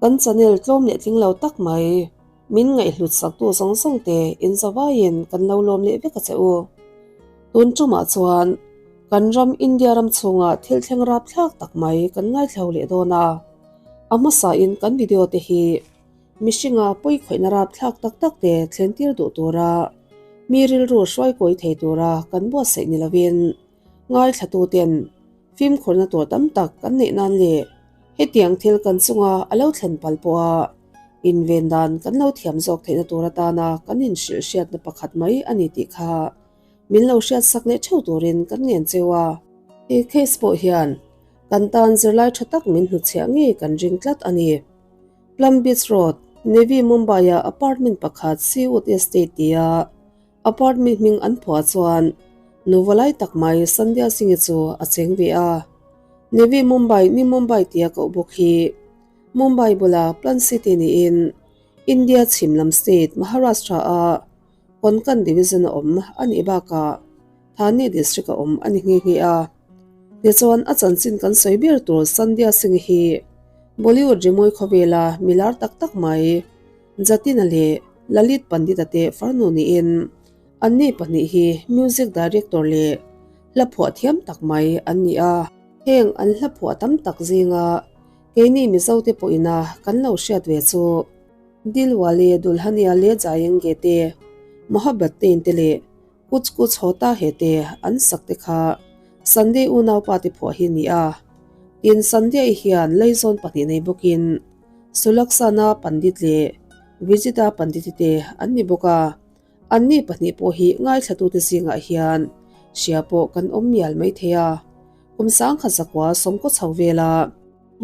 Kan channel tlawm leh tling lo tak mai min ngaihhlut saktu zawng zawng te in zavaiin kan lo lawm leh vek a che u. Tun tumah chuan kan ram India ram chhunga thil thleng rap thlak tak mai kan ngaithlo leh dawn a. A hmasa in kan video te hi mihringa pawi khawihna rap thlak tak tak te thlen tir duh tura mi rilru hruai kawi thei tura kan buatsaih ni lovin ngaithlatu ten fimkhurna tur tam tak kan neih nan leh hetiang thil kan chunga a lo thlen pal pawha inven dan kan lo thiam zawk theihna tur atana kan inhrilh hriatna pakhat mai a ni tih kha min lo hriatsak leh theuh turin kan ngen cheu a. He case pawh hian kan tan zirlai tha tak min hnutchhiah ngei kan ring tlat a ni. Plum Beach Road, Navi Mumbai-a apartment pakhat Seawood Estate tia Apartment hming an phuah chuan nuva lai tak mai Sandhya Singh-i chu a cheng ve a. Navi Mumbai ni Mumbai tia koh bawk hi Mumbai bula Plan City niin India chhim lam state Maharashtra-a Konkan Division a awm a nih bakah Thane District a awm a ni nghe nghe a. Tichuan a chanchin kan sawi ber tur Sandhya Singh-i hi Bollywood rimawi khawvela milar tak tak mai Jatin-a leh Lalit Pandit-a te farnu niin anni pahnih hi music director leh hla phuah thiam tak mai an ni a. Heng an hla phuah tam tak zinga keini Mizote pawhina kan lo hriat ve chu Dilwale Dulhania Le Jayenge te, Mohabbatein te leh Kuch Kuch Hota Hai te an sak te kha Sunday unaupa te phuah hi a ni a. Tin, Sunday hian leizawn pahnih nei bawkin Sulaksana Pandit leh Vijita Pandit-i te an ni bawk a. Anni pahnih pawh hi ngaithlatute zingah hian hria pawh kan awm mial mai thei a. Kum sangkhat zakua sawmkaw chho vela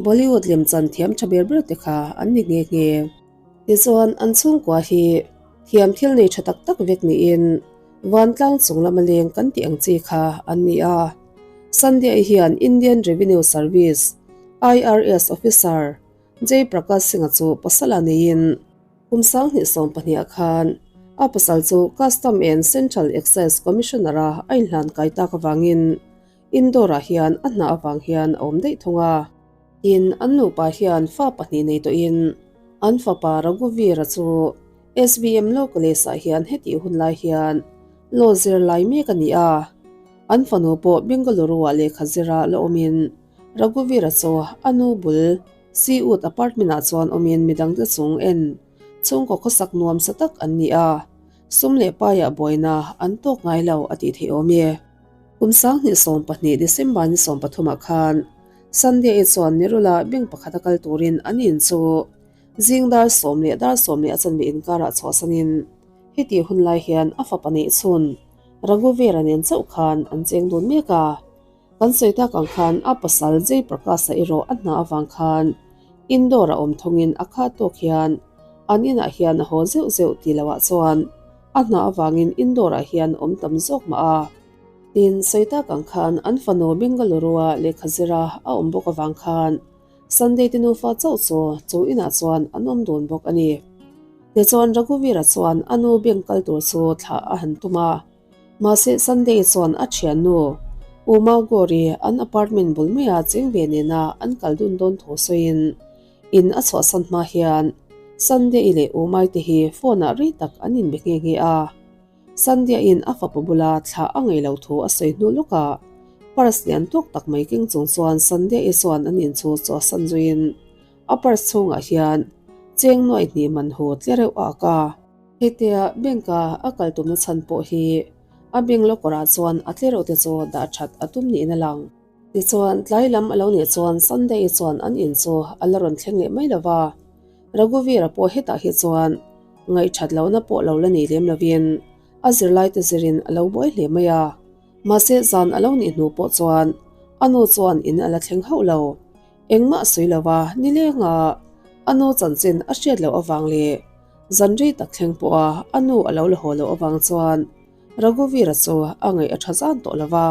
Bollywood lemchan thiam tha ber ber te kha an ni nghe nghe. Tichuan, an chhungkua hi thiam thil nei tha tak tak vek niin vantlang chung lama leng kan tih ang chi kha an ni a. Sunday hian Indian Revenue Service, IRS, officer Jay Prakash Singh-a chu pasal a neiin kum 2020 ah khan a pasal chu Custom and Central Excise Commissioner-a a inhlan kai tak avangin Indore-ah hian a hna avang hian a awm daih thung a. Tin, an nupa hian fa pahnih nei tawhin an fapa Raghuvir-a chu SVM Law College-ah hian hetih hun lai hian law zir lai mek a ni a. An fanu pawh Bengaluru-ah lehkha zira la awmin Raghuvir-a chu a nu bul Seawood apartment-ah chuan awmin midangte chung en chhungkaw khawsak nuam sa tak an ni a, sum leh paiah buaina an tawk ngai lo a tih theih awm e. Kum 2020 December ni 13 ah khan Sunday-i chuan Nirula bank pakhat a kal turin an in chu zing dar sawm leh dar sawm leh a chanve inkarah chhuahsanin hetih hun lai hian a fapa neih chhun Raghuvira nen chauh khan an cheng dun mek a. Kan sawi tak ang khan a pasal Jay Prakash-a erawh a hna avang khan Indore-a awm thungin a khat tawk hian an inah hian a haw zeuh zeuh tih loah chuan a hna avangin Indore-ah hian awm tam zawk mah a. Tin, sawi tak ang khan an fanu Bengaluru-a lehkha zira a awm bawk avang khan Sunday te nufa chauh chu chu inah chuan an awm dun bawk a ni. Tichuan Raghuvira chuan a nu bank kal tur chu thlah a han tum a. Mahse Sunday chuan a thiannu Uma Gauri an apartment bul maia cheng ve nena an kal dun dawn thu sawiin in a chhuahsan hma hian Sunday-i leh Umai te hi phone-ah rei tak an inbe nghe nghe a. Sunday-in a fapa bula thlah a ngaih loh thu a sawi hnu lawkah purse lian tawk tak mai keng chung chuan Sunday-i chuan an inchhu chhuahsan zuiin a purse chhungah hian cheng nuaih hnih man hu tle reuh a ak a. Hetia bank-a a kal tumna chhan pawh hi a bank locker-ah chuan a tle reuh te chu dah that a tum niin a lang. Tichuan, tlai lam a lo nih chuan Sunday-i chuan an in chu a la rawn thleng leh mai lo va. Raghuvira pawh hetah hi chuan ngaihthat lohna pawh lo la nei lem lovin a zirlaite zirin a lo buai hle mai a. Mahse, zan a lo nih hnu pawh chuan a nu chuan in a la thleng hauh lo. Engmah sawi lo va, nilenga a nu chanchin a hriat loh avang leh zan rei tak thleng pawha a nu a lo la haw loh avang chuan Raghuvira chu a ngaih a tha zan tawh lo va.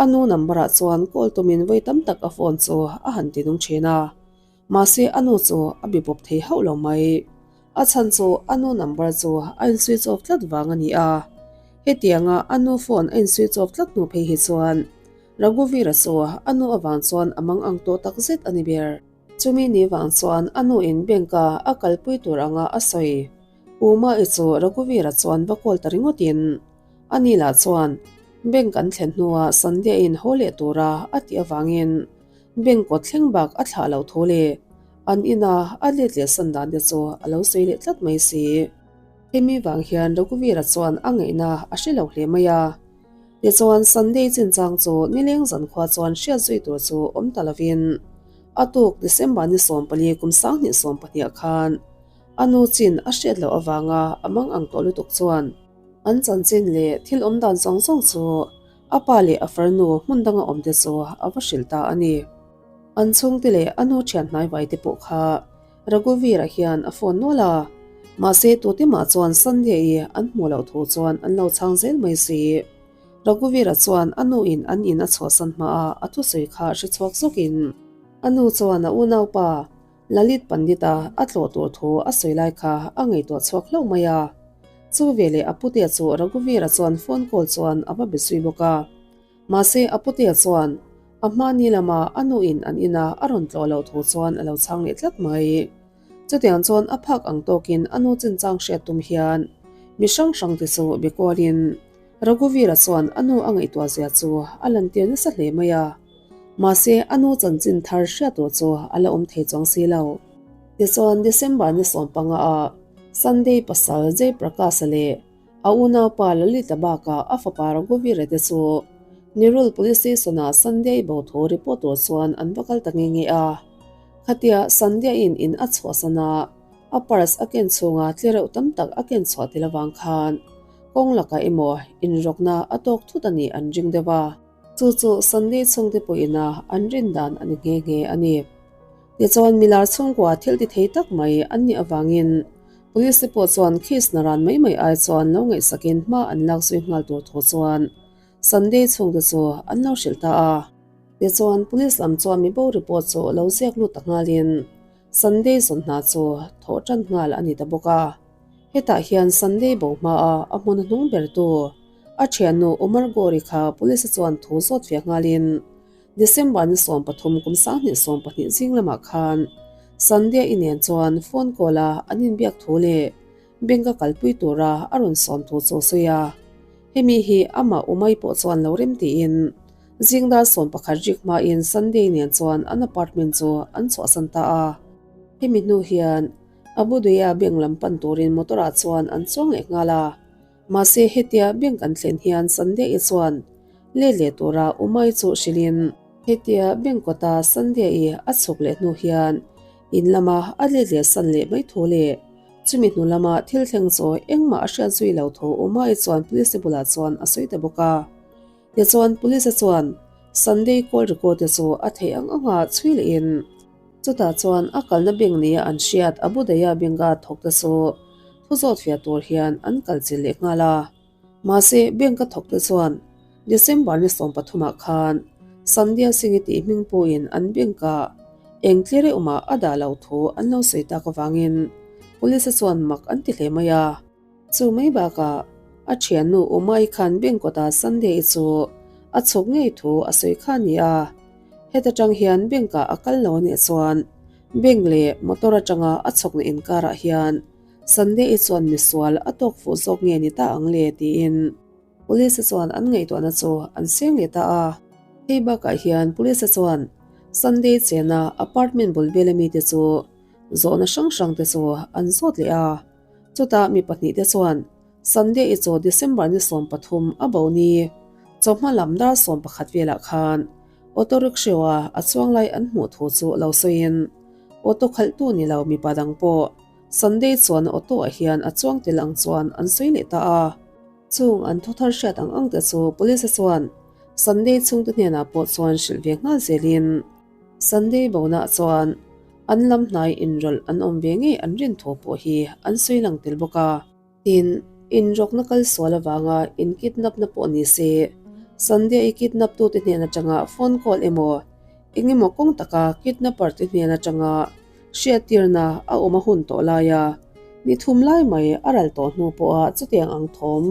A nu number ah chuan call tumin vawi tam tak a phone chu a han ti nung thin a, mahse a nu chu a be pawp thei hauh lo mai. A chhan chu a nu number chu a in switch off tlat vang a ni a, hetianga a nu phone a in switch off tlat hnu phei hi chuan Raghuvira chu a nu avang chuan a mang ang tawh tak zet a ni ber. Chumi ni vang chuan a nu in bank a a kalpui tur anga a sawi. Uma-i chu Raghuvira chuan va call ta ringawt in a ni lah chuan bank an thlen hnuah Sandhya-in haw leh tura a tih avangin bank kawt thleng bak a thlah loh thu leh an ina a let leh san dan te chu a lo sawi leh tlat mai si. Hemi vang hian Raghuvira chuan a ngaihna a hre lo hle mai a. Tichuan Sunday chinchang chu nileng zankhua chuan hriat zui tur chu awm ta lovin a tuk December ni 14 kum 2012 khan A nu chin a hriat loh avanga a mang ang tawh lutuk chuan an chanchin leh thil awm dan zawng zawng chu a pa leh a farnu hmun danga awmte chu a va hrilh ta a ni. An chhungte leh a nu thian hnaivai te pawh kha Raghuvira hian a phone nual a, mahse tute mah chuan Sandhya-i an hmuh loh thu chuan an lo chhang zel mai si. Raghuvira chuan a nu in an in a chhuahsan hmaah a thusawi kha hre chhuak zawkin a nu chuan a unaupa Lalit Pandit-a a tlawh tur thu a sawi lai kha a ngaihtuah chhuak hlauh mai a. Chu veleh a putea chu Raghuvira chuan phone call chuan a va be zui bawk a. Mahse a putea chuan a hmani lama a nuin an ina a rawn tlawh loh thu chuan a lo chhang leh tlat mai. Chutiang chuan a phak ang tawkin a nu chinchang hriat tum hian mi hrang hrang te chu be kualin Raghuvira chuan a nu a ngaihtuah zia chu a lantir nasa hle mai a. Mahse, a nu chanchin thar hriat tur chu a la awm thei chuang si lo. Tichuan, December ni 15 ah Sunday pasal Jay Prakash-a leh a unaupa Lalita bakah a fapa Raghuvira te chu Nirul Police Station-ah Sunday bo thu report tur chuan an va kal ta nghe nghe a. Khatia Sunday-in in a chhuahsan a, a purse a ken chhunga tlereuh tam tak a ken chhuah tel avang khan kawng lakah emaw inrawkna a tawk thut a nih an ring deuh a. Chu chu Sunday chhungte pawhin a an rin dan a ni nghe nghe a ni. Tichuan milar chhungkua thil ti thei tak mai an nih avangin Police te pawh chuan case na ran mai mai ai chuan lo ngaihsakin hma an lak zui nghal tur thu chuan Sunday chhungte chu an lo hrilh ta a. Tichuan Police lam chuan mibo report chu lo ziak lut ta nghalin Sunday zawn hna chu thawh tan nghal a ni ta bawk a. Hetah hian Sunday bo hmaa a hmun hnung bertu A thiannu Umar Gori kha police chuan thu zawt fiah nghalin December ni 13 kum 2012 zing lamah khan Sandhya i nen chuan phone call a an inbiak thu leh bank a kalpui tura a rawn sawm thu chu a sawi a. Hemi hi amah Umai pawh chuan lo rem tiin zing dar 11 rik hmain Sandhya i nen chuan an apartment chu an chhuahsan ta a. Hemi hnu hian Abu Duya bank lam pan turin motor ah chuan an chuang leh nghal a. Mahse hetia bank an thlen hian Sandhya-i chuan let leh tura Umai chu hrilhin hetia bank kawta Sandhya-i a chhuk leh hnu hian in lama a let leh san leh mai thu leh chumi hnu lama thil thleng chu engmah a hriat zui lo thu Umai chuan police te bulah chuan a sawi ta bawk a. Tichuan police chuan Sunday call record te chu a theih ang anga chhui lehin Chutah chuan a kalna bank nia an hriat Abu Daya bank-a thawk te chu thu zawt fiah tur hian an kal chilh leh nghal a. Mahse, bank-a thawk te chuan December ni 13 ah khan Sandhya Singh-i tih hming pawhin an bank-ah eng tlereuh mah a dah loh thu an lo sawi tak avangin police chuan mak an ti hle mai a. Chu mai bakah a thiannu Umai khan bank kawtah Sandhya-i chu a chhuk ngei thu a sawi kha a ni a. Heta tang hian bank ah a kal lo a nih chuan bank leh motor atanga a chhawkna inkarah hian Sunday-i chuan misual a tawk fuh zawk nge ni ta ang le tiin police chuan an ngaihtuahna chu an seng leh ta a. Hei bakah hian police chuan Sunday chena apartment bul vela mite chu zawhna hrang hrang te chu an zawt leh a. Chutah mi pahnihte chuan Sunday-i chu December ni 13 a bo ni. Chawhma lam dar 11 velah khan auto rickshaw-a a chuang lai an hmuh thu chu lo sawiin auto khalhtu ni lo mipa dang pawh Sunday chuan auto-ah hian a chuang tel ang chuan an sawi leh ta a. Chung an thu thar hriat ang ang te chu police chuan Sunday chhungte hnenah pawh chuan hrilh ve nghal zelin Sunday bonah chuan an lam hnai inrawlh an awm ve ngei an rin thu pawh hi an sawi lang tel bawk a. Tin, inrawkna kal sual avanga in kidnap-na pawh ni se, Sandhya-i kidnap-tute hnen atanga phone call emaw eng emaw kawng taka kidnapper-te hnen atanga hriattirna a awm a hun tawh lai a, ni thum lai mai a ral tawh hnu pawha chutiang ang thawm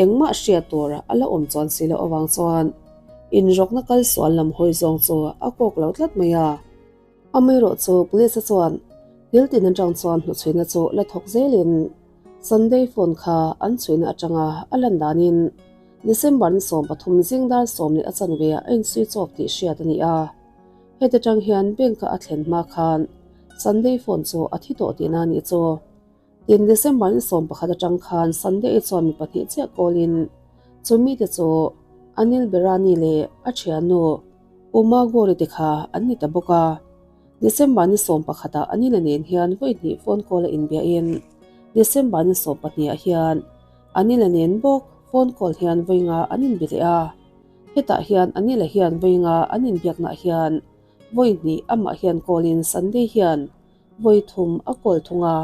engmah hriat tur a la awm chuan si loh avang chuan inrawkna kal sual lam hawi zawng chu a kawk lo tlat mai a. Amaherawhchu Police chuan thil tin atang chuan hnuchhuina chu la thawk zelin Sunday phone kha an chhuina atanga a lan danin December ni 13 zing dar 10 a chanve ah a insui chawk tih hriat a ni a. Heti tang hian bank-a a thlen hma khan Sunday phone chu a thi tawh tihna a nih chu. Tin, December ni 11 atang khan Sunday chuan mi pahnih chiah kawlin chu mite chu Anil Berani leh a thiannu Uma Gauri te kha an ni ta bawk a. December ni 11 ah Anil-a nen hian vawi hnih phone call a inbiahin December ni 12 ah hian Anil-a nen bawk phone call hian vawi nga an inbi leh a. Hetah hian Anil-a hian vawi nga an inbiaknaah hian vawi hnih amah hian call in Sunday hian vawi thum a call thung a.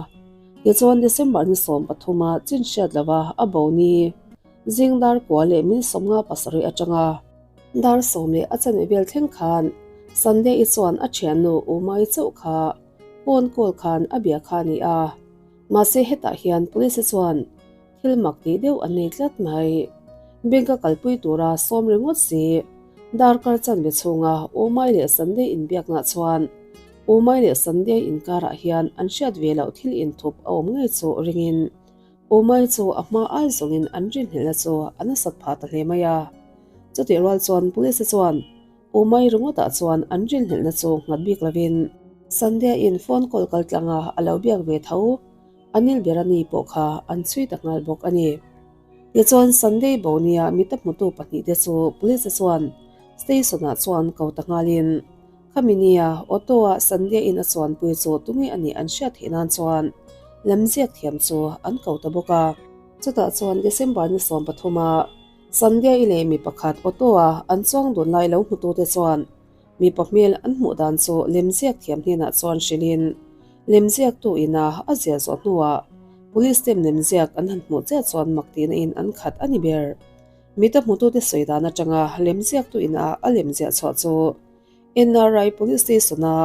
Tichuan December ni 13 a chin hriat lova a bo ni zing dar kua leh min 57 atanga dar 10 leh a chanve vel thleng khan Sunday-i chuan a thiannu Umai chauh kha phone call khan a bia kha a ni a. Mahse hetah hian police chuan Thil mak tih deuh an nei tlat mai. Bank a kalpui tura sawm ringawt si. Darkar chanve chhunga Umai leh Sunday inbiaknah chuan Umai leh Sunday inkarah hian an hriat ve loh thil inthup a awm ngei chu ringin Umai chu a hma ai zawngin an rinhlelhna chu a nasat phah ta hle mai a. Chutih rual chuan Police chuan Umai ringawtah chuan an rinhlelhna chu nghat bik lovin Sunday in phone call kaltlanga a lo biak ve tho. Anil Berani pawh kha an chhui ta nghal bawk a ni. Tichuan Sunday Bonia mita hmutu pahnihte chu Police chuan Station-ah chuan ko ta nghalin khami nia auto-a Sunday-in a chuanpui chu tunge a nih an hriat theih nan chuan lamziak thiam chu an ko ta bawk a. Chutah chuan December ni 13-a Sunday-i leh mi pakhat auto-a an chuang dun lai lo hmutute chuan Mipa hmel an hmuh dan chu lemziak thiam hnenah chuan hrilhin lemziaktu ina a ziah zawh hnuah Police team lemziak an han hmuh chiah chuan mak tihna in an khat a ni ber. Mita hmutute sawi dan atanga lemziaktu ina a lemziah chhuah chu NRI Police Station-a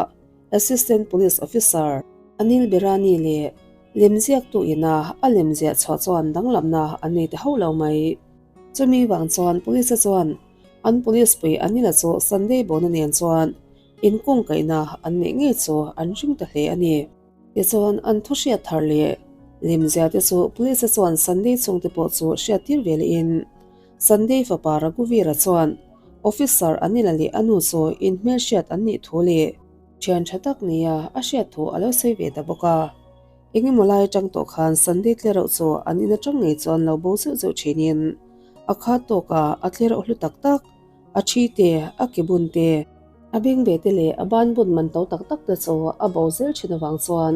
Assistant Police Officer Anil Berani leh lemziaktu ina a lemziah chhuah chuan danglamna an nei ta hauh lo mai. Chumi vang chuan Police-a chuan An police pui Anila chu Sunday bona nen chuan inkungkaihna an neih ngei chu an ring ta hle a ni. Tichuan an thu hriat thar leh lemzia te chu police chuan Sunday chhungte pawh chu hriattir ve lehin Sunday fapa Raghuvira chuan officer Anila leh a nu chu inhmelhriat an nih thu leh thian tha tak nia a hriat thu a lo sawi ve ta bawk a. Engemaw lai atang tawh khan Sunday tlereuh chu an in atang ngei chuan lo bo zeuh zeuh thinin a khat tawk a, a tlereuh hlu tak tak, a thi te, a ke bun te, a beng ve te leh a ban bun man to tak tak te chu a bo zel thin avang chuan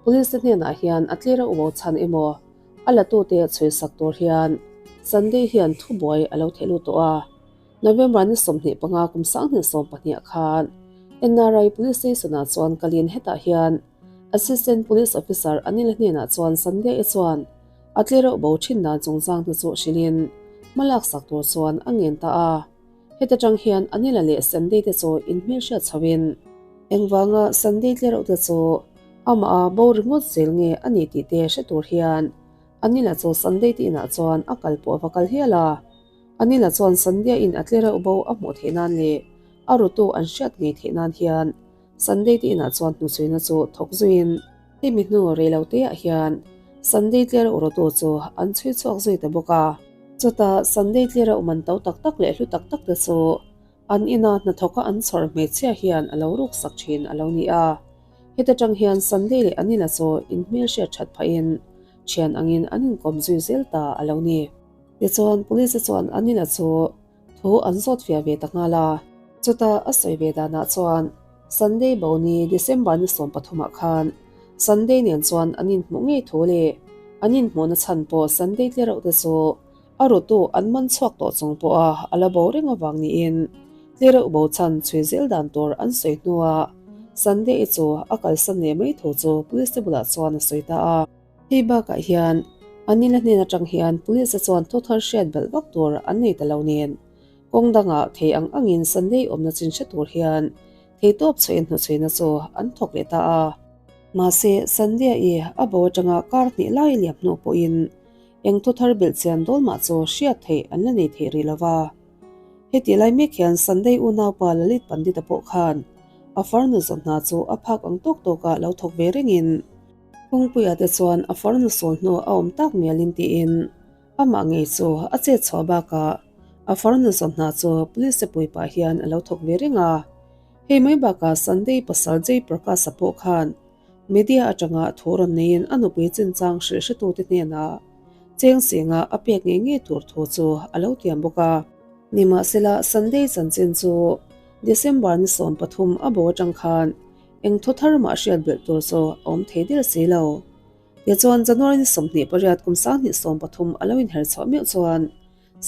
Police te hnenah hian a tlereuh bo chhan emaw a la tute chhui sak tur hian Sunday hian thubuai a lo theh lut tawh a. November ni 25 kum 2012 khan NRI Police Station ah chuan kalin hetah hian Assistant Police Officer Anil hnenah chuan Sunday-i chuan a tlereuh bo thin dan chungchang te chu hrilhin hma laksak tur chuan a ngen ta a. Heta tang hian Anila leh Sunday te chu inhmelhriat chhoin engvanga Sunday tlereuh te chu amah a bo ringawt zel nge a ni tih te hre tur hian Anila chu Sunday te inah chuan a kal pawh a va kal hial a. Anila chuan Sunday-in a tlereuh bo a hmuh theih nan leh a rutu an hriat ngei theih nan hian Sunday te inah chuan hnuchhuina chu thawk zuiin hemi hnu rei lo te ah hian Sunday tler urotu chu an chhui chhuak zui ta bawk a. Chutah Sunday tlera uman to tak tak leh hlu tak tak te chu an ina hnathawka an chhawr hmeichhia hian a lo ruk sak thin a lo ni a. Heta tang hian Sunday leh Anila chu inhmelhriat that phahin thian angin an inkawm zui zel ta a lo ni. Tichuan Police chuan Anila chu Thu an zawt fiah ve ta nghal a. Chutah a sawi ve danah chuan Sunday bo ni December ni 13 ah khan Sunday nen chuan an inhmuh ngei thu leh an inhmuhna chhan pawh Sunday tlereuh te chu a rutu an man chhuak tawh chung pawha a la bo reng avang niin tlereuh bo chhan chhui zel dan tur an sawi hnuah Sunday-i chu a kalsan leh mai thu chu police te bulah chuan a sawi ta a. Hei bakah hian Anila hnen atang hian Police chuan thu thar hriat belh vak tur an nei ta lo nen kawng dangah thei ang angin Sunday awmna chin hre tur hian theitawp chhuahin hnuchhuina chu an thawk leh ta a. Mahse Sunday-i a bo atanga kar hnih lai liam hnu pawhin eng thu thar belh chian dawl mah chu hriat theih an la nei thei rih lo va. Heti lai mek hian Sunday unaupa Lalit Pandit-a pawh khan. A farnu zawn hna chu a phak ang tawk tawka lo thawk ve rengin kawngpuia te chuan a farnu sawl hnu a awm tak mialin tiin amah ngei chu a chet chhuah bakah a farnu zawn hna chu police te pui pah hian a lo thawk ve reng a. Hei mai bakah Sunday pasal Jay Prakash-a pawh khan media atanga thu rawn neiin a nupui chinchang hrilh hretute hnenah cheng singa a pek ngei ngei tur thu chu a lo tiam bawk a. Nimahsela Sunday chanchin chu December ni 13 a bo atang khan eng thu thar mah hriat belh tur chu a awm thei der si lo. Tichuan January ni 28 kum 2013 a lo inher chhuah meuh chuan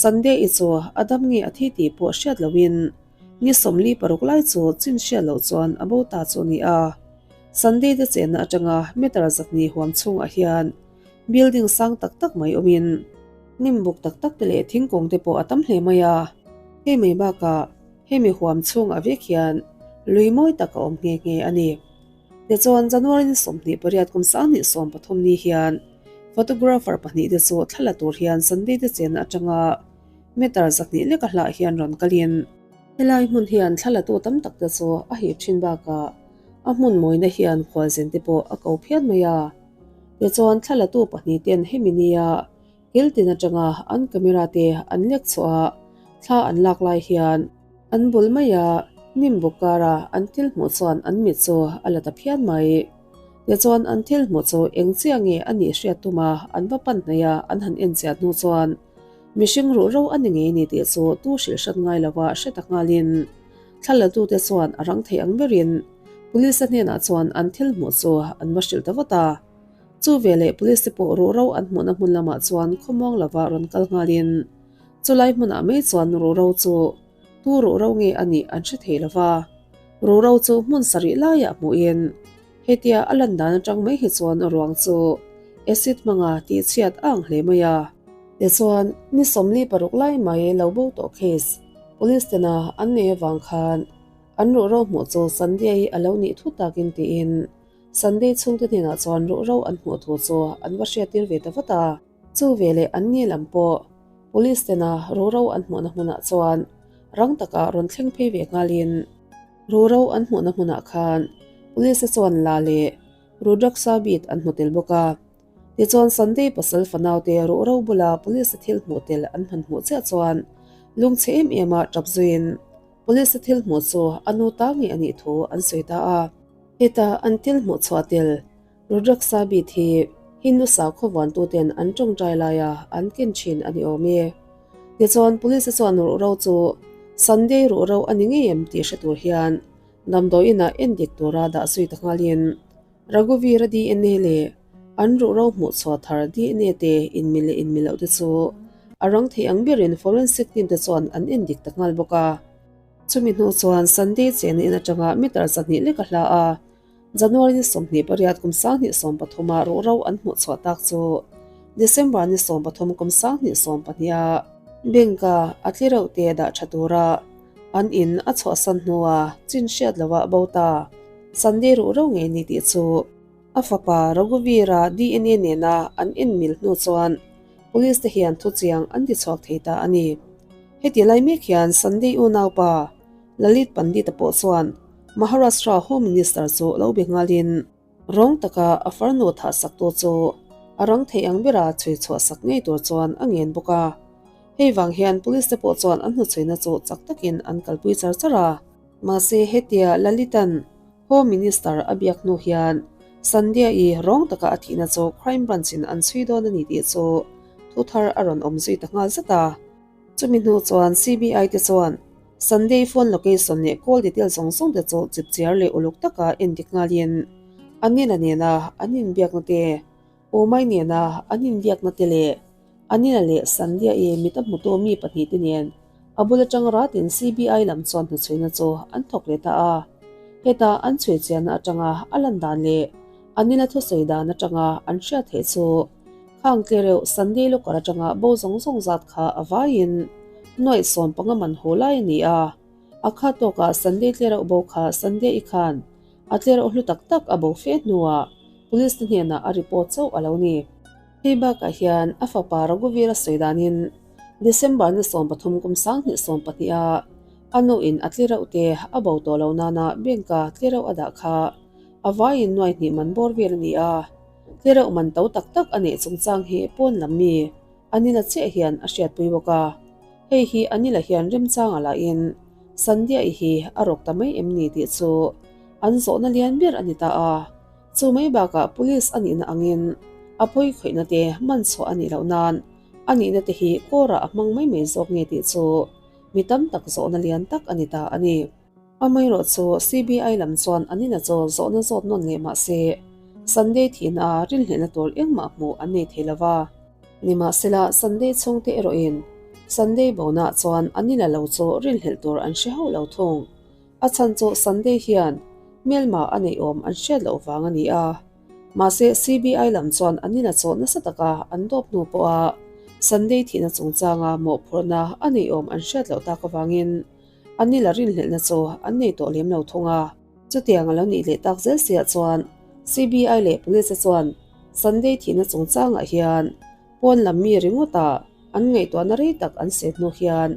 Sunday-i chu a dam nge a thi tih pawh hriat loin ni 46 lai chu chin hriat loh chuan a bo ta chu a ni a. Sunday te chenna atanga meter 200 huam chhungah hian building sang tak tak mai awmin hnim buk tak tak te leh thingkung te pawh a tam hle mai a. Hei mai bakah hemi huam chhungah vek hian lui mawi tak a awm nghe nghe a ni. Tichuan January ni 28 kum 2013 ni hian photographer pahnih te chu thla la tur hian Sunday te chenna atanga meter 200 leka hlah hian rawn kalin helai hmun hian thla latu tam tak te chu a hip thin bakah a hmun mawina hian khualzin te pawh a ko phian mai a. Tichuan thla latu pahnih ten hemi nia kil tin atanga an camera te an lek chhuah a, thla an lak lai hian an bul maia hnim buk kara an thil hmuh chuan an mit chu a la ta phian mai. Tichuan an thil hmuh chu eng chiah nge a nih hriat tuma an va pan hnaih a, an han en chiah hnu chuan mihring ruh ro a ni ngei ni tih chu tu hrilh hrat ngai lova hre ta nghalin thla latute chuan a rang thei ang berin police-a hnenah chuan an thil hmuh chu an va hrilh ta vat a. Chu veleh police te pawh ruh ro an hmuhna hmun lamah chuan khawmuang lova rawn kal nghalin chulai hmunah mai chuan ruh ro chu tu ruh ro nge a nih an hre thei lova. Ruh ro chu hmun sarih laiah hmuhin hetia a lan dan atang mai hi chuan ruang chu acid hmanga tih chhiat a ang hle mai a. Tichuan ni 46 lai mai lo bo tawh case police tena an nei avang khan an ruh ro hmuh chu Sunday a lo nih thu takin tiin Sunday chhungte hnenah chuan ruh ro an hmuh thu chu an va hriattir ve ta vat a. Chu veleh an ni lam pawh police tena ruh ro an hmuhna hmunah chuan rang taka rawn thleng phei ve nghalin ruh ro an hmuhna hmunah khan police te chuan la leh Rudraksha bead an hmu tel bawk a. Tichuan Sunday pasal fanau te ruh ro bula police te thil hmuh tel an han hmuh chiah chuan lungchhe em em a tap zuiin police te thil hmuh chu a nu ta ngei a nih thu an sawi ta a. Heta an thil hmuh chhuah tel Rudraksha bead hi Hindu sakhaw vuantuten an tawngtai laia an ken thin a ni awm e. Tichuan police chuan ruh ro chu Sunday ruh ro a ni ngei em tih hre tur hian damdawiinah en dik tura dah zui ta nghalin Raghuvira DNA leh an ruh ro hmuh chhuah thar DNA te inmi leh inmi loh te chu a rang thei ang berin forensic team te chuan an en dik ta nghal bawk a. Chumi hnu chuan Sunday chena in atanga meter 200 lek a hla a, January ni 28 kum 2013 a ruh ro an hmuh chhuah tak chu December ni 13 kum 2012 a bank a a tli reuh te dah tha tura an in a chhuahsan hnua chin hriat loah bo ta Sunday ruh ro ngei ni tih chu a fapa Raghuvira DNA nena an en mil hnu chuan police te hian thu chiang an ti chhuak thei ta a ni. Heti lai mek hian Sunday unaupa Lalit Pandit-a pawh chuan Maharashtra Home Minister chu lo be nghalin rawng taka a farnu thah saktu chu a rang thei ang bera chhui chhuah sak ngei tur chuan a ngen bawk a. Hei vang hian police te pawh chuan an hnuchhuina chu chak takin an kalpui char char a. Mahse hetia Lalitan Home Minister a biak hnu hian Sandhya-i rawng taka a thihna chu crime branch in an chhui dawn a ni tih chu thu thar a rawn awm zui ta nghal zat a. Chumi hnu chuan CBI te chuan Sunday phone location leh call detail zawng zawng te chu chipchiar leh uluk taka en dik nghalin Anila nena an inbiakna te, Umai nena an inbiakna te leh Anila leh Sandhya-i mit a hmutu mi pahnih te nen a bul atang ratin CBI lam chuan hnuchhuina chu an thawk leh ta a. Heta an chhui chianna atanga a lan dan leh Anila thusawi dan atanga an hriat theih chu khang tle reuh Sunday locker atanga bo zawng zawng zat kha a vaiin nuaih 15 man hu lai a ni a. A kha tawkah Sunday tle reuh bo kha Sunday-i khan a tle reuh hlu tak tak a bo fe hnuah police te hnenah a report chauh a lo ni. Hei bakah hian a fapa Raghuvira sawi danin December ni 13 kum 2012 a. A nu in a tlereuh te a bo tawh lo nana bank a tlereuh a dah kha a vaiin nuai hnih man bawr vel a ni a. Tlereuh man to tak tak a neih chungchang hi pawn lam mi Anila chiah hian a hriatpui bawk a. Hei hi Anila hian remchang a lahin Sandhya-i hi a rawk ta mai em ni tih chu an zawhna lian ber a ni ta a. Chu mai bakah police a nihna angin a pawi khawihna te man chhuah a nih loh nan a nihna te hi kawrah a hmang mai mai zawk nge tih chu mi tam tak zawhna lian tak a ni ta a ni. Amaherawh chu CBI lam chuan an ina chaw zawhna zawt nawn leh mah se Sunday thihna a rinhlehna tur engmah hmuh an nei thei lova. Nimahsela Sunday chhungte erawhin Sunday bonaah chuan an ina lo chu rinhlelh tur an hre hauh lo thung. A chhan chu Sunday hian hmelma a neih awm an hriat loh vang a ni a. Mahse CBI lam chuan an ina chaw nasa taka an dawp hnu pawha Sunday thihna chungchanga mawhphurhna a neih awm an hriat loh tak avangin an nila rinhlelhna chu an nei tawh lem lo thung a. Chutiang a lo nih leh tak zel siah chuan CBI leh Police te chuan Sunday thihna chungchangah hian pawn lam mi ringawta an ngaihtuahna rei tak an set hnu hian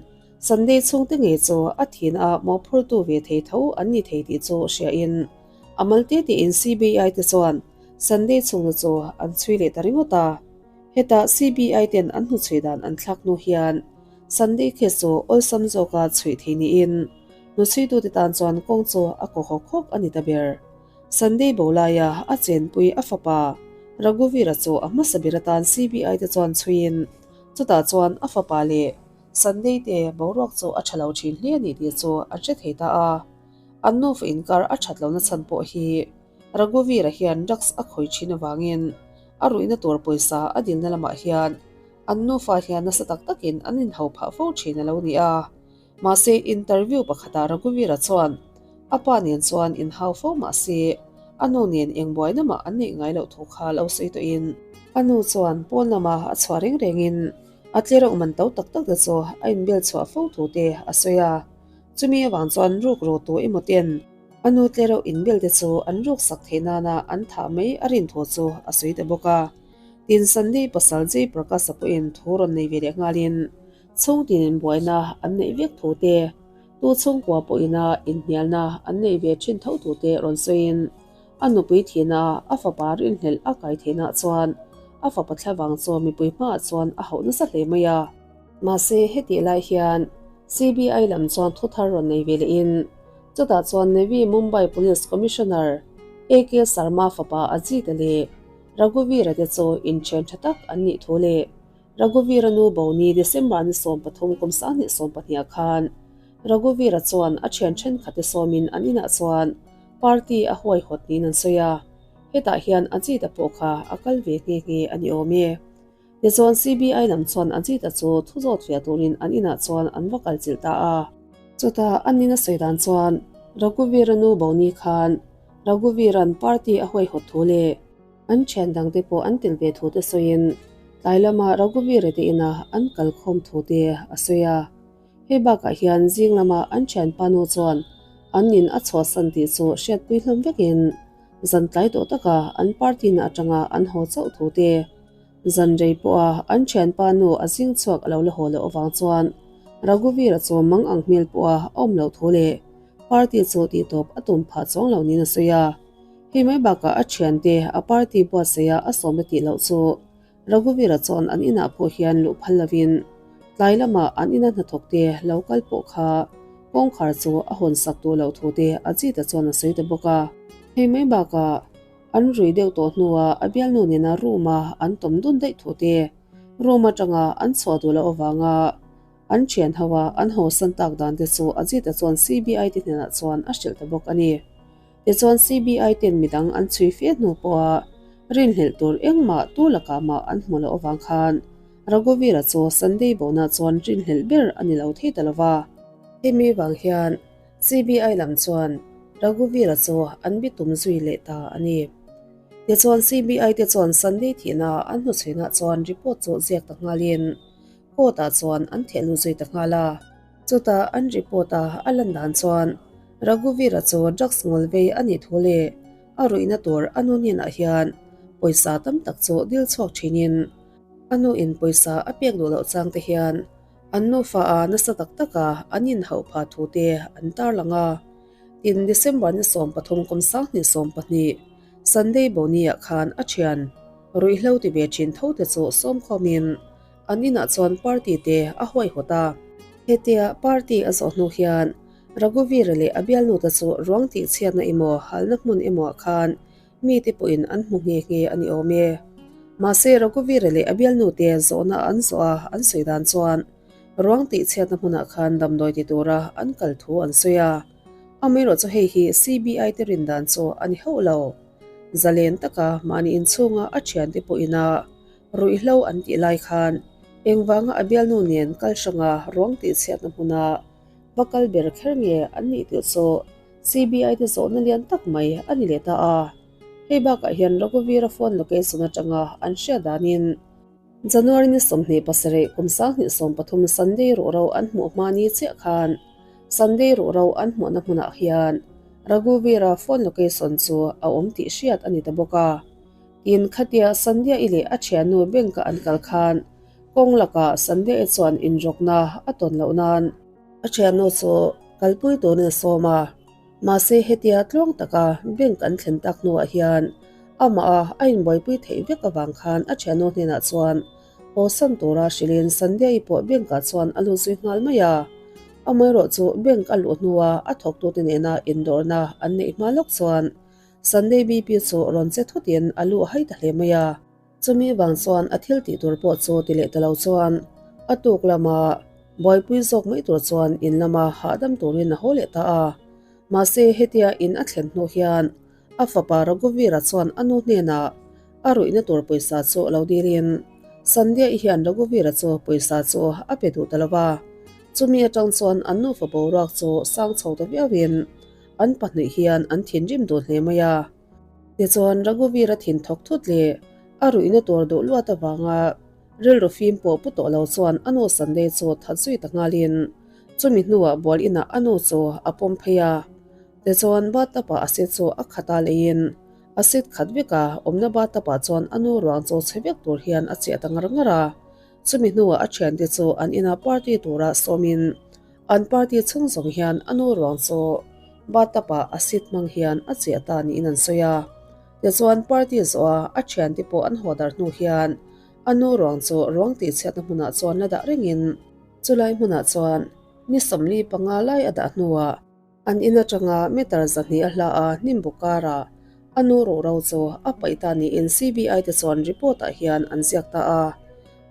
Sunday chhungte ngei chu a thihna ah mawhphurtu ve thei tho an ni thei tih chu hriain a mal te tein CBI te chuan Sunday chhungte chu an chhui leh ta ringawt a. Hetah CBI ten an hnuchhui dan an thlak hnu hian Sunday case chu awlsam zawka chhuih thei niin hnuchhuitute tan chuan kawng chu a kaw hawk hawk a ni ta ber. Sunday bo laia a chenpui a fapa Raghuvira chu a hmasa ber atan CBI te chuan chhuiin chutah chuan a fapa leh Sunday te boruak chu a tha lo thin hle a ni tih chu an hre thei ta a. An nufa inkar a that lohna chhan pawh hi Raghuvira hian drugs a khawih thin avangin a ruihna tur pawisa a dilna lamah hian an nufa hian nasa tak takin an inhau phah fo thin a lo ni a. Mahse interview pakhatah Raghuvira chuan a pa nen chuan inhau fo mahse a nu nen eng buaina mah an neih ngai loh thu kha lo sawi tawhin a nu chuan pawn lama a chhuah reng rengin a tlereuh man to tak tak te chu a inbel chhuah fo thu te a sawi a. Chumi avang chuan ruk ru tu emaw ten a nu tlereuh inbel te chu an ruk sak theih nana an thah mai a rin thu chu a sawi ta bawk a. Tin Sunday pasal Jay Prakash-a pawhin thu rawn nei ve leh nghalin chhungtin inbuaina an neih vek thu te, tu chhungkua pawhina inhnialna an neih ve thin tho thu te rawn sawiin a nupui thihna a fapa rinhlelh a kai theihnaah chuan a fapa thlavang chu mipui hmaah chuan a hauh nasa hle mai a. Mahse hetih lai hian CBI lam chuan thu thar rawn nei ve lehin chutah chuan Navi Mumbai Police Commissioner AK Sharma fapa Ajit-a leh Raghuvira te chu inthen tha tak an nih thu leh Raghuvira nu Boni December ni 13 kum 2012 khan Raghuvira chuan a thian thenkhat te sawmin an inah chuan party a huaihawt niin an sawi a, hetah hian Ajit-a pawh kha a kal ve nghe nghe a ni awm e. Tichuan CBI lam chuan Ajit-a chu thu zawt fiah turin an inah chuan an va kal chilh ta a. Chutah an ina sawi dan chuan Raghuvira nu Boni khan Raghuvira'n party a huaihawt thu leh an thian dangte pawh an tel ve thu te sawiin tlai lama Raghuvira te inah an kal khawm thu te a sawi a. Hei bakah hian zing lama an thianpa nu chuan an in a chhuahsan tih chu hriatpui hlawm vekin zan tlai tawh taka an party na atanga an haw chauh thu te Zan rei pawha an thianpa nu a zing chhuak a lo la haw loh avang chuan Raghuvira chu mang ang hmel pawha a awm loh thu leh party chu tihtawp a tum phah chuang lo niin a sawi a. Hei mai bakah a thiante a party buatsaih a a sawmna tih loh chu Raghuvira chuan an inah pawh hian luh phal lovin tlai lama an ina hnathawkte lo kal pawh kha kawngkhar chu a hawn sak duh loh thu te Ajit-a chuan a sawi ta bawk a. Hei mai bakah An rui deuh tawh hnuah a bialnu nena room-a an tawm dun daih thu te, room atanga an chhuah duh loh avanga an thian ho a an hawsan tak dan te chu Ajit-a chuan CBI te hnenah chuan a hrilh ta bawk a ni. Tichuan CBI ten midang an chhui fe hnu pawha rinhlelh tur engmah tu lakah mah an hmu loh avang khan Raghuvira chu Sunday bona chuan rinhlelh ber a ni lo thei ta lova. Hemi vang hian CBI lam chuan Raghuvira chu an bitum zui leh ta a ni. Tichuan CBI te chuan Sunday thihna an hnuchhuinah chuan report chu ziak ta nghalin court ah chuan an thehlut zui ta nghal a. Chutah an report a a lan dan chuan Raghuvira chu drugs ngawl vei a nih thu leh a ruihna tur a nu hnenah hian pawisa tam tak chu dil chhuak thinin a nu in pawisa a pek duh loh chang te hian. An nufa a nasa tak taka an inhauh phah thu te an tarlang a. Tin, December ni 13 kum 2012, Sunday Boni-ah khan a thian ruihhlo ti ve thin tho te chu sawmkhawmin an inah chuan party te a huaihawt a. Hetia party a zawh hnu hian Raghuvira leh a bialnu te chu ruang tihchhiatna emaw halna hmun emaw ah khan mite pawhin an hmu nghe nghe a ni awm e. Mahse Raghuvira leh a bialnu te zawhna an zawh a an sawi dan chuan ruang tihchhiatna hmunah khan damdawi ti tura an kal thu an sawi a. Amaherawh chu hei hi CBI te rin dan chu a ni hauh lo. Zalen taka mahni inchhunga a thiante pawhin a ruihhlo an tih lai khan engvanga a bialnu nen kal hranga ruang tihchhiatna hmuna va kal ber kher nge an nih tih chu CBI te zawhna lian tak mai a ni leh ta a. Hei bakah hian Raghuvira phone location atanga an hriat danin January ni 27 kum 2013 Sunday ruhro an hmuh hma ni chiah khan Sunday ruhro an hmuhna hmunah hian Raghuvira phone location chu a awm tih hriat a ni ta bawk a. Tin, khatia Sandhya-i leh a thiannu bank-a an kal khan kawng lakah Sandhya-i chuan inrawkna a tawn loh nan a thiannu chu kalpui turin a sawm a. Mahse hetia tluang taka bank an thlen tak hnuah hian amah a a inbuaipui theih vek avang khan a thiannu hnenah chuan haw san tura hrilhin Sandhya-i pawh bank-ah chuan a lut zui nghal mai a. Amaherawh chu bank a luh hnua a thawktute nena indawrna an neih hma lawk chuan Sunday BP chu rawn che thutin a luh hai ta hle mai a. Chumi vang chuan a thil tih tur pawh chu ti leh ta lo chuan a tuk lama buaipui zawk mai tur chuan in lama hahdam turin a haw leh ta a. Mahse hetia in a thlen hnu hian a fapa Raghuvira chuan a nu hnenah a ruihna tur pawisa chu lo dilin Sandhya-i hian Raghuvira chu pawisa chu a pe duh ta lo va. Chumi atang chuan an nufa boruak chu sang chho ta viauin an pahnih hian an thinrim dun hle mai a. Tichuan Raghuvira thin thawk thut leh a ruihna tur duh luat avanga rilru fim pawh pu tawh lo chuan a nu Sunday chu that zui ta nghalin chumi hnuah bual inah a nu chu a pawm phei a. Tichuan bathtub-ah a sit chu a khat a leiin a sit khat vek a, awmna bathtub-ah chuan a nu ruang chu chhe vek tur hian a chiah ta ngar ngar a. Chumi hnuah a thiante chu an inah party tura sawmin An party chhung zawng hian a nu ruang chu bathtub-ah a seat hmang hian a chiah ta niin an sawi a. Tichuan party zawha a thiante pawh an haw dar hnu hian a nu ruang chu ruang tihchhiatna hmunah chuan la dah rengin chulai hmunah chuan ni 45 lai a dah hnuah An in atanga meter 200 a hla a hnim bawk karah a nu ruhro chu a paih ta niin CBI te chuan report ah hian an ziak ta a.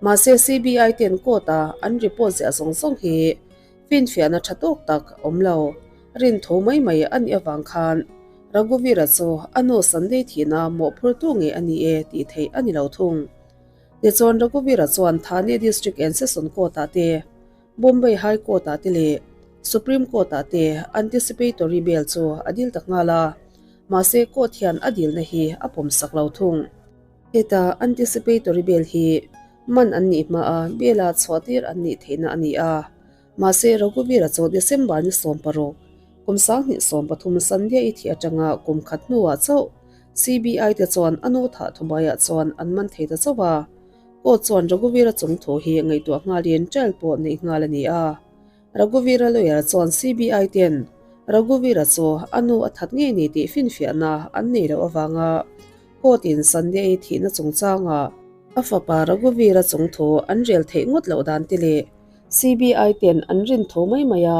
Mahse CBI ten court a an report ziah zawng zawng hi finfiahna tha tawk tak awm lo, rin tho mai mai a nih avang khan Raghuvira chu a nu Sunday thihna mawhphurtu nge a ni e tih theih a ni lo thung. Tichuan Raghuvira chuan Thane District and Session Court ah te Bombay High Court-ah te leh Supreme Court-ah te anticipatory bail chu a dil ta nghal a, mahse court hian a dilna hi a pawmsak lo thung. Heta anticipatory bail hi man an nih hmaa bail-a chhuahtir an nih theihna a ni a, mahse Raghuvira chu December ni 16, kum 2013 Sandhya-i thih atanga kum khat hnuah chauh CBI te chuan a nu thah thubaiah chuan an man thei ta chauh a. Court chuan Raghuvira chung thu hi ngaihtuah nghalin trial pawh neih nghal a ni a. Raghuvira lawyer chuan CBI ten Raghuvira chu a nu a that ngei ni tih finfiahna an nei loh avanga court in Sandhya-i thihna chungchanga a fapa Raghuvira chung thu an rel theih ngawt loh dan te leh CBI ten an rin tho mai mai a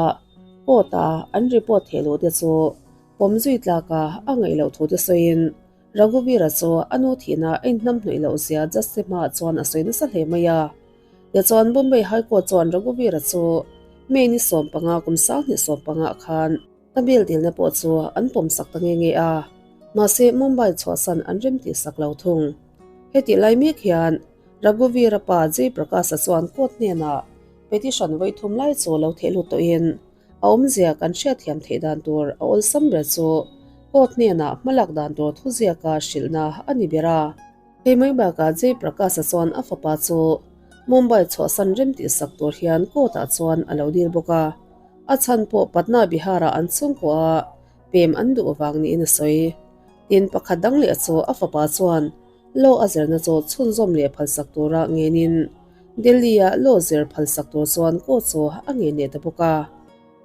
court a an report theih loh te chu pawm zui tlaka a ngaih loh thu te sawiin Raghuvira chu a nu thihna a inhnam hnawih loh zia Justice hmaah chuan a sawi nasa hle mai a. Tichuan Bombay High Court chuan Raghuvira chu May ni 15 kum 2015 ah khan a bail dilna pawh chu an pawmsak ta nghe nghe a, mahse Mumbai chhuahsan an remtih sak lo thung. Hetih lai mek hian Raghuvira pa Jay Prakash-a chuan court hnenah petition vawi thum lai chu lo theh lut tawhin A awmzia kan hriatthiam theih dan tur a awlsam ber chu court hnenah hmalak dan tur thuziaka hrilhna a ni ber a. Hei mai bakah Jay Prakash-a chuan a fapa chu Mumbai chhuahsan rem tih sak tur hian court-ah chuan a lo dil bawk a. A chhan pawh Patna Bihar-ah an chhungkaw a pem an duh vang niin a sawi. Tin, pakhat dang leh chu a fapa chuan law a zirna chu chhunzawm leh phalsak tura ngenin. Delhi-a law zir phalsak tur chuan court chu a ngei leh ta bawk a.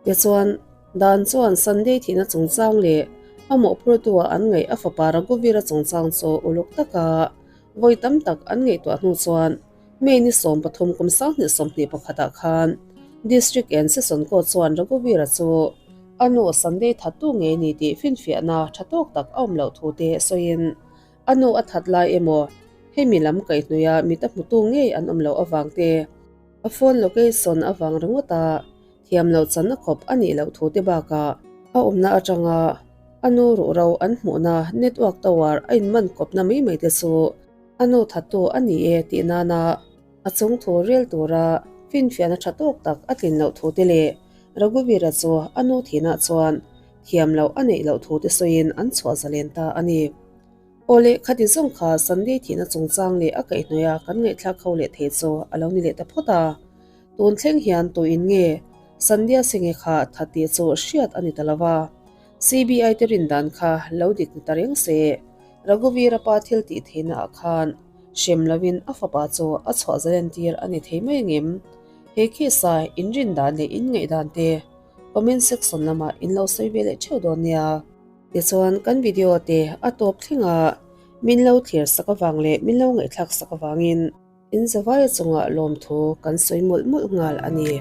Tichuan, dan chuan Sunday thihna chungchang leh a mawhphurtu-a an ngaih a fapa Raghuvira chungchang chu uluk taka vawi tam tak an ngaihtuah hnu chuan May ni 13 kum 2021 ah khan District and Session Court chuan Raghuvira chu a nu Sunday thattu ngei ni tih finfiahna tha tawk tak a awm loh thu te sawiin a nu a that lai emaw hemi lam kaihhnuia mit a hmutu ngei an awm loh avang te a phone location avang ringawt a thiam loh chan a khawp a nih loh thu te bakah a awmna atanga a nu ruhro an hmuhna network tower a inman kawpna mai mai te chu a nu thattu a ni e tih nana a chung thu rel tura finfiahna tha tawk tak a tlin loh thu te leh Raghuvira chu a nu thinah chuan thiam loh a neih loh thu te sawiin an chhuah zalen ta a ni. Awle, khati zawng kha Sunday thihna chungchang leh a kaihhnawih a kan ngaihthlak ho leh thei chu a lo ni leh ta phawt a. Tun thleng hian tuin nge Sandhya Singh-i kha tha tih chu hriat a ni ta lo va. CBI te rin dan kha lo dik ni ta reng se. Raghuvira pa thil tih theihna ah khan hrem lovin a fapa chu a chhuah zalen tir a ni thei mai angem? He case a inrin dan leh inngaih dan te comment section lamah in lo sawi ve leh theuh dawn nia. Tichuan kan video te a tawp thleng a, min lo thlir sak avang leh min lo ngaihthlak sak avangin in zavaia chungah lawmthu kan sawi mawlh mawlh nghal a ni.